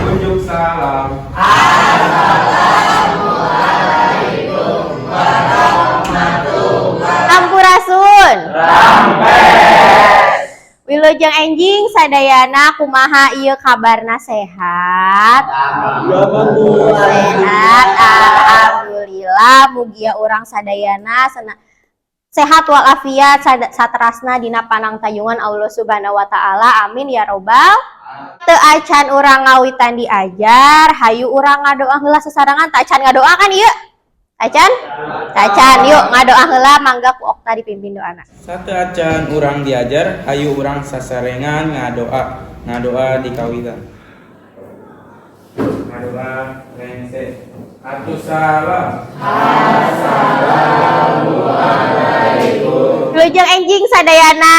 Unjuk salam. Sampurasun. Wilujeng enjing sadayana, kumaha ieu kabarna, sehat? Sehat, alhamdulillah. Mugia urang sadayana sehat walafiat saterasna dina panangtayungan Allah Subhanahu wa taala. Amin ya robbal. Teu acan urang ngawitan diajar, hayu urang ngadoa heula sasarengan. Tacan ngadoa kan ieu? Tacan? Tacan, yuk ngadoa heula, mangga ku Okta dipimpin doana. Sateuacan urang diajar, hayu urang sasarengan ngadoa. Ngadoa dikawitan. Ngadoa rengse. Atus salam. Wilujeng enjing sadayana.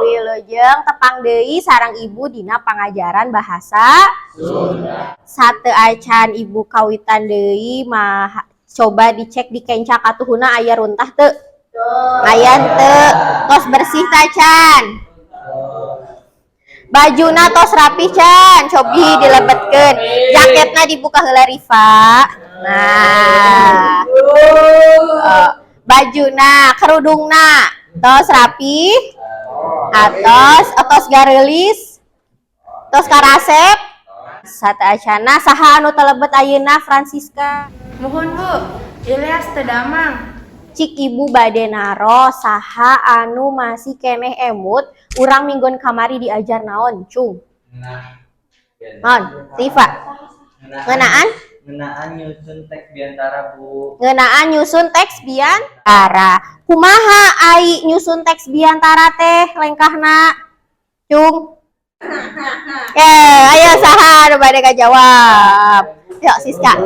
Wilujeng tepang deui sareng Ibu dina pangajaran bahasa Sunda. Sateuacan Ibu kawitan deui mah, coba dicek di kenca katuhuna, aya runtah teu? Aya teu? Tos bersih tacan? Bajuna tos rapi can? Cobi dilebetkeun. Jaketna dibuka heula, Rifa. Nah. Oh, bajuna, kerudungna tos rapi? Atos, atos gareulis? Tos karasep? Sateuacanna, saha anu teu lebet ayeuna, Francisca? Muhun, Bu, Ilyas teu damang. Cik Ibu bade naros, saha anu masih keneh emut urang minggon kamari diajar naon, cung? Nah, Naon, Rifa? Ngeunaan? Ngeunaan nyusun teks biantara, Bu. Ngeunaan nyusun teks biantara. Kumaha ai nyusun teks biantara teh lengkahna, cung? Eh, ayo, saha anu bade kajawab? Yuk, Siska.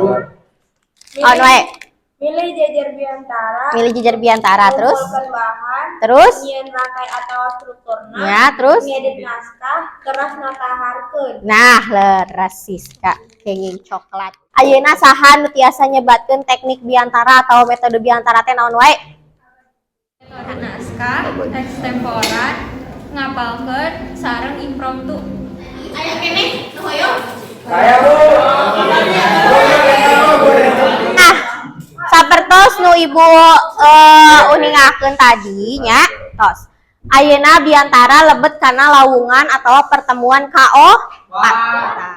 On wae. Milih jejer biantara. Milih jejer biantara, terus? Ngumpulkeun bahan. Terus? Nyieun rangkai atau strukturna. Ya, terus? Ngedit naskah, teras nataharkeun. Nah, leres, Siska, kenging coklat. Ayeuna saha nu tiasa nyebatkeun teknik biantara atau metode biantara teh naon wae? Metode naskah, ekstemporan, ngapalkeun, sareng impromptu. Aya keneh nu hoyong? Saya, Bu. Nah, sapertos nu Ibu uningakeun tadi nya, tos. Ayeuna biantara lebet kana lawungan atau pertemuan KO.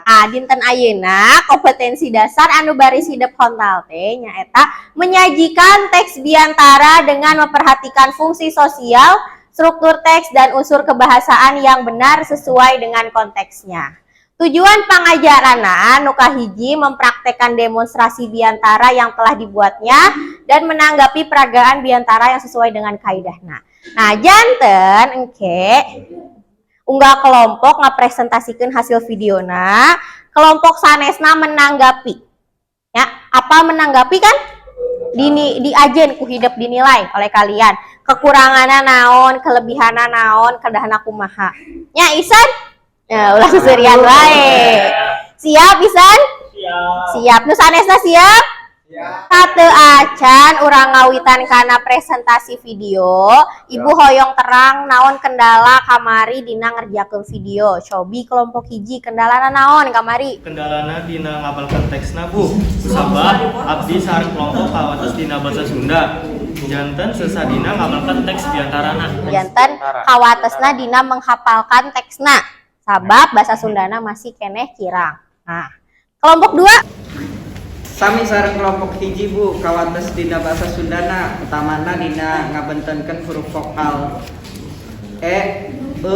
Nah, dinten ayeuna kompetensi dasar anu baris hidep hontal teh nyaeta menyajikan teks biantara dengan memperhatikan fungsi sosial, struktur teks, dan unsur kebahasaan yang benar sesuai dengan konteksnya. Tujuan pangajaranna nu kahiji, mempraktekkan demonstrasi biantara yang telah dibuatnya dan menanggapi peragaan biantara yang sesuai dengan kaidahna. Nah, janten engke unggal kelompok ngapresentasikan hasil videona, kelompok sanesna menanggapi. Ya, apa menanggapi kan? Dini diajen ku hidep, dinilai oleh kalian. Kekuranganna naon, kelebihanna naon, kedahna kumaha. Ya, Isan? Ya, ulah seserian wae. Siap, Isan? Siap. Siap. Nu sanesna siap? Sateuacan urang ngawitan kana presentasi video, Ibu hoyong terang naon kendala kamari dina ngerjakeun video. Cobi kelompok hiji, kendalana naon kamari? Kendalana dina ngapalkeun teksna, Bu. Kusabab abdi sareng kelompok kawates dina basa Sunda. Janten sesah dina ngamalkan teks biantarana. Janten kawatesna dina menghafalkan teksna. Sabab bahasa Sundana masih keneh kirang. Nah, kelompok dua. Sami sareng kelompok hiji, Bu, kawates dina bahasa Sundana, utamana dina ngabentenkeun huruf vokal e, e,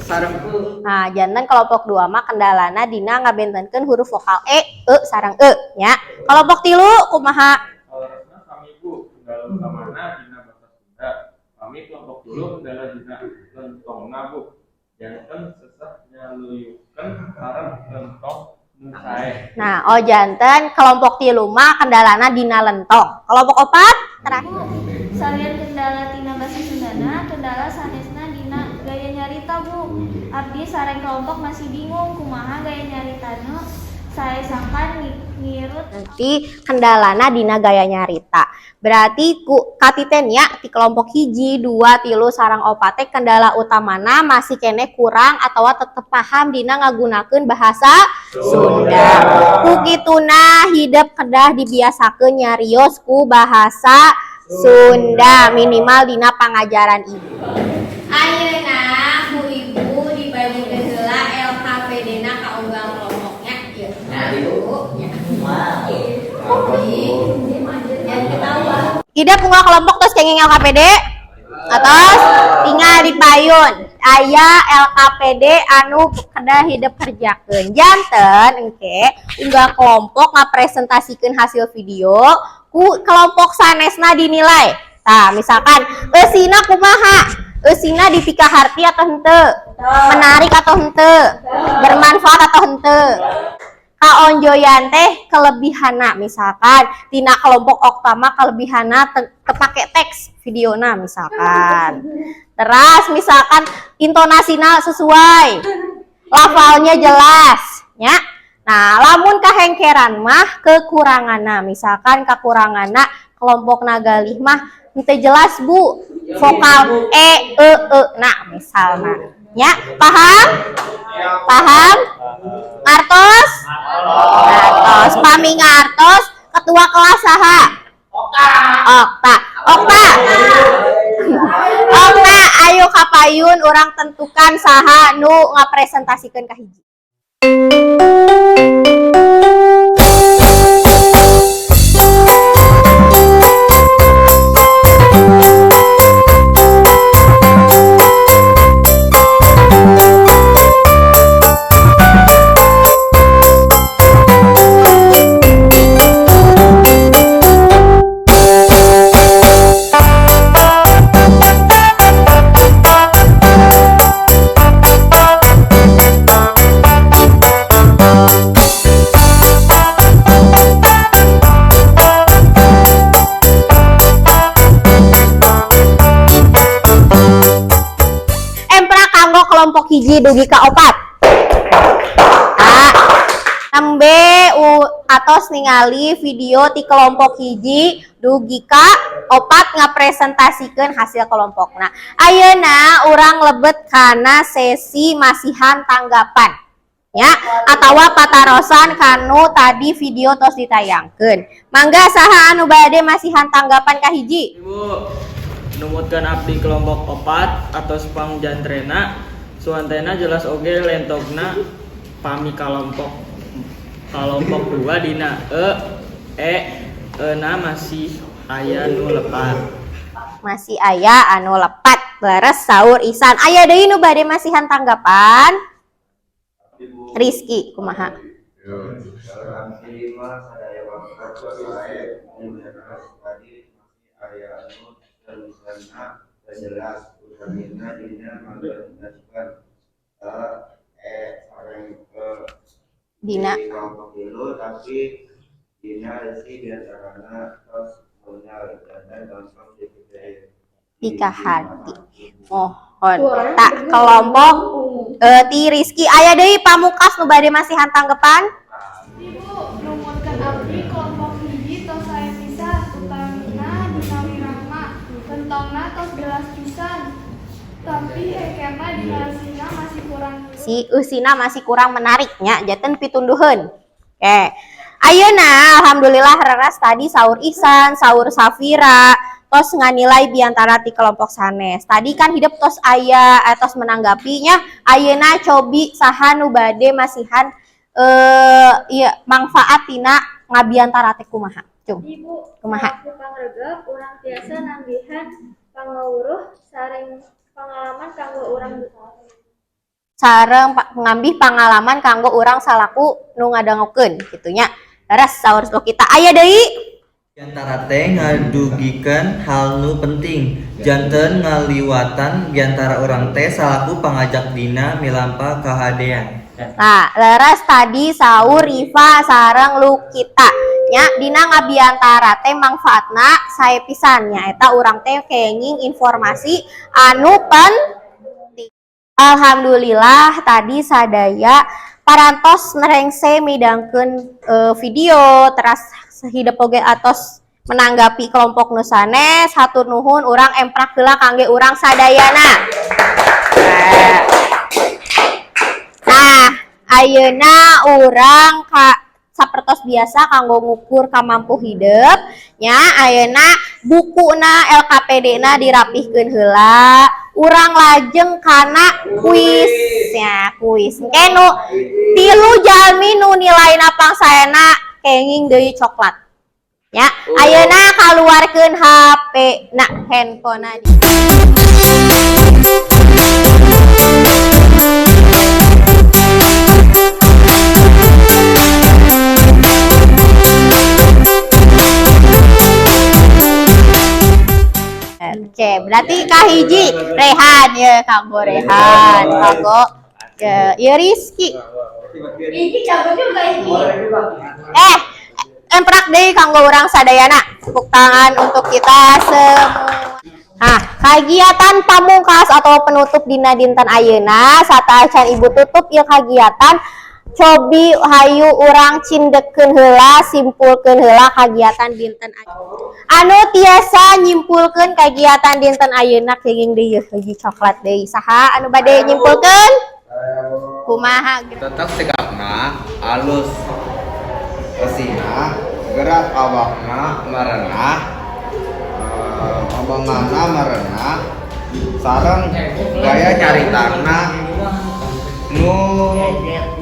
sareng e. Nah, janten kelompok dua mah kendalana dina ngabentenkeun huruf vokal e, e sareng e nya. Kelompok tilu kumaha? Kaleresna sami, Bu, kendala utamana dina bahasa Sunda. Kami kelompok tilu kendala dina lentongna, Bu. Janten sesah nyaluyukeun sareng lentong nu sae. Nah, oh, janten kelompok tilu mah kendalana dina lentong. Kelompok opat terakhir. Bu, salian kendala tina bahasa Sundana, kendala sanesna dina gaya nyarita, Bu. Abdi sareng kelompok masih bingung kumaha gaya nyaritana sae sangkan ngirut. Nanti kendalana dina gaya nyarita. Berarti ku katiten ya di kelompok hiji, dua, tilu, sareng opat teh kendala utamana masih keneh kurang atau tetep paham dina ngagunakeun bahasa Sunda. Ku kituna hidep kedah dibiasakeun nyarios ku bahasa Sunda minimal dina pangajaran ibu. Ayeuna ku ibu dibagikeun heula LKPD na ka unggal kelompoknya ieu. Nah, Ibu nya. Jangan ketawa. Hidep unggal kelompok terus kenging LKPD? Atos tinggal di payun. Aya LKPD anu kedah hidep kerjakeun. Janten engke unggal kelompok ngapresentasikeun hasil video ku kelompok sanesna dinilai. Nah, misalkan eusina kumaha? Eusina dipikaharti atau henteu? Menarik atau henteu? Bermanfaat atau henteu? Kaonjoyan teh kelebihana, misalkan tina kelompok oktama kelebihana tepake teks videona misalkan. Terus misalkan intonasina sesuai, lafalnya jelas ya. Nah, lamun kahengkeran mah kekuranganna, misalkan kekuranganna kelompok nagalih mah henteu jelas, Bu, vokal e, e, e, nah misalna ya. Paham? Paham? Ngartos? Ngartos. Pami ngartos, ketua kelas saha? Okta. Okta. Okta, ayo kapayun urang tentukan saha nu ngapresentasikeun ka hiji. Empra kanggo kelompok hiji dugi ka opat. A. Nembe atos ningali video ti kelompok hiji dugi ka opat ngapresentasikeun hasil kelompokna. Ayeuna urang lebet kana sesi masihan tanggapan ya atawa patarosan kanu tadi video tos ditayangkeun. Mangga, saha anu bade masihan tanggapan ka hiji? Ibu, numutkeun abdi kelompok opat atos pangjantrena, suantena jelas oge lentogna. Pami kalompok dua dina e, e, e na masih aya nu lepat. Masih aya anu lepat, leres saur Isan. Aya deui nu bade masihan tanggapan? Rizky, kumaha? Abdi mah sadaya kelompok sae tadi masih aya anu tulisanna teu jelas, utamina dina ngabentenkeun e, e sareng e. Dina di kelompok tilu tapi dina eusi biantarana tos beunal dan gampang dipikir. Dikaharti. Mohon tak kelompok ti Rizky, aya deui Pamungkas nu bade masihan tanggapan? Ibu, numutkeun abdi kelompok hiji tos sae pisan, utamina dina wirangma. Lentongna tos jelas pisan. Tapi hengkerna dina eusina masih kurang. Si eusina masih kurang menariknya, janten pitunduheun. Oke. Ayeuna alhamdulillah reras tadi saur Ihsan, saur Safira. tos nganilai biantara ti kelompok sanes. Tadi kan hidep tos aya tos menanggapinya, ayeuna cobi saha nu bade masihan iya manfaat tina ngabiantara teh kumaha? Cung. Ibu, Kumaha? salaku pangregep urang tiasa nambihan pangawuruh sareng pangalaman kanggo urang. Sareng ngambih pangalaman kanggo urang salaku nu ngadangukeun kitu nya. Leres saur kita, aya deui? Biantara teh ngadugikeun hal nu penting, janten ngaliwatan biantara urang teh salaku pangajak dina milampa kahadean. Nah, leres tadi saur Riva sareng Lukita nya, dina ngabiantara teh mangfaatna sae pisan, nyaeta urang teh kenging informasi anu penting. Alhamdulillah tadi sadaya parantos nerengse midangkeun video, teras hidep oge atos menanggapi kelompok nu sanes. Hatur nuhun, urang emprak heula kangge urang sadayana. Nah, ayeuna urang ka sapertos biasa kanggo ngukur kamampu hidep nya. Ayeuna bukuna LKPD na dirapihkeun heula, urang lajeng kana kuis ya, kuis. Engke nu tilu jalmi nu nilaina pangsaena kenging deui coklat ya. Ayeuna kaluarkeun HP na, handphone. Oke, berarti kahiji Rehan ya, kanggo Rehan, kanggo ya, ya Rizky. Ini jago juga ini. Eh, emprak deui kanggo urang sadayana. Tepuk tangan untuk kita semua. Nah, kegiatan pamungkas atau penutup dina dinten ayeuna, sateuacan ibu tutup ieu kagiatan, cobi hayu urang cindekkeun heula, simpulkeun heula kagiatan dinten ayeuna. Anu tiasa nyimpulkeun kagiatan dinten ayeuna kenging deui hiji coklat deui. Saha anu bade nyimpulkeun? Kumaha? Tetap sikapna alus, eusina, gerak awakna merenah, omonganna merenah, sareng gaya nyaritana nu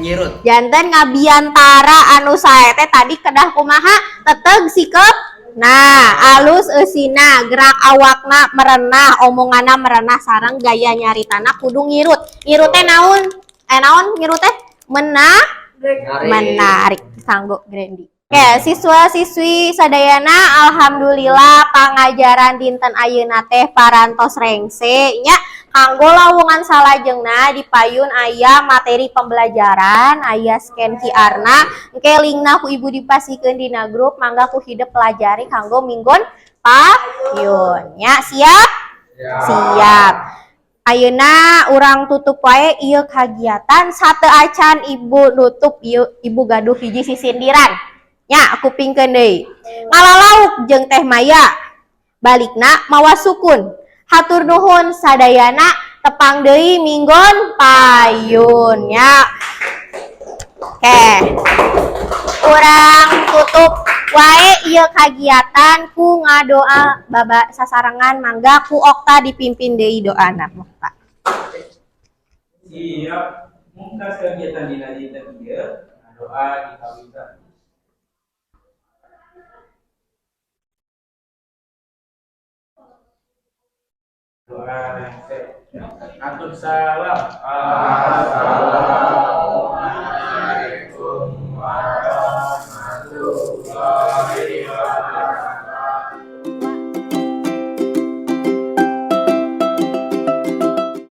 nyirut. Janten ngabiantara anu sae teh tadi kedah kumaha? Teteg sikep. Nah, alus eusina, gerak awakna merenah, omonganna merenah, sareng gaya nyaritana kudu ngirut. Ngirut teh naon? Eh, naon ngirut teh? Menarik kanggo Grandi. Oke, siswa-siswi sadayana, alhamdulillah pangajaran dinten ayeuna teh parantos rengse nya. Kanggo lawungan salajengna di payun aya materi pembelajaran, aya scan QR-na, engke linkna ku ibu dipasihkeun dina grup, mangga ku hidep pelajari kanggo minggon payun. Nya, siap? Siap. Ayeuna urang tutup wae ieu kagiatan. Sateuacan ibu nutup ieu, ibu gaduh hiji sisindiran. Nya, kupingkeun deui. Ngalalauk jeung Teh Maya. Balikna mawa sukun. Hatur nuhun sadayana, tepang deui minggon payun nya. Oke. Urang tutup wae ieu kagiatan ku ngadoa baba sasarengan, mangga ku Okta dipimpin deui doana, Okta. Siap. Mungkas kegiatan dina dinten ieu, doa dikawitan. Doa rengse. Atur salam. Assalamualaikum.